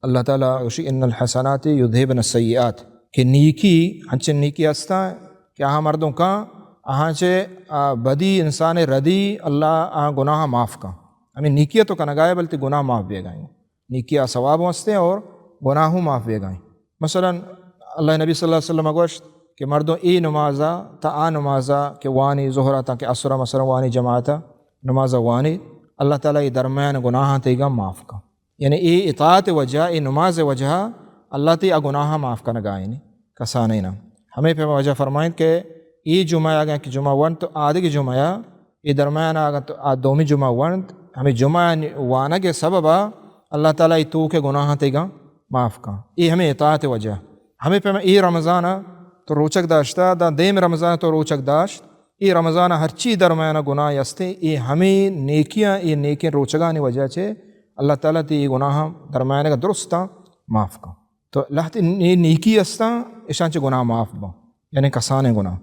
اللہ تعالیٰ گوشی، ان الحسنات یذهبن السیئات، کہ نیکی، ہنچیں نیکی ہستاں کہ آہاں مردم کاں، آہاں چہ آ بدی انسان ردی، اللہ آہاں گناہ معاف کاں۔ ہمیں نیکی تو کنگائے، بلتی گناہ معاف بیگائیں۔ نیکی آ ثواب ہوں ہستیں اور گناہ ہوں معاف بیگائیں۔ مثلاً اللہ نبی صلی اللہ علیہ وسلم گوشت کہ مردم اے نمازا تا آ نمازا کہ وانی، ظہرا تا کہ عصرا مثلاً وانی جماعتا نمازا وانی، اللہ تعالیٰ اے درمیان گناہاں تیگا معاف کاں۔ یعنی اے اطاعت وجہ، اے نماز وجہ اللہ تی آ گناہ معاف کنگائیں کسانینا۔ ہمیں پہ وجہ فرمائیں کہ اے جمعہ اگاں کہ جمعہ ونت تو آدگہ جمعہ اے درمیان اگاں تو آ دومی جمعہ ونت، ہمیں جمعہ وانگ سببا اللہ تعالیٰ اے توک گناہ تیگا معاف کاں۔ اے ہمیں اطاعت وجہ۔ ہمیں پہ اے رمضان تو روچک داشتا، دا دیم رمضان تو روچک داشت، اے رمضان ء ہرچی درمیان ء گناہ استیں، اے ہمے نیکیاں، اے نیکیں روچگانی وجہ چہ اللہ تعالیٰ تی اے گناہاں درمیان ء درستاں معاف کن۔ تو لہتے اے نیکی استاں، اشاں چہ گناہ معاف باں، یعنی کسانیں گناہ۔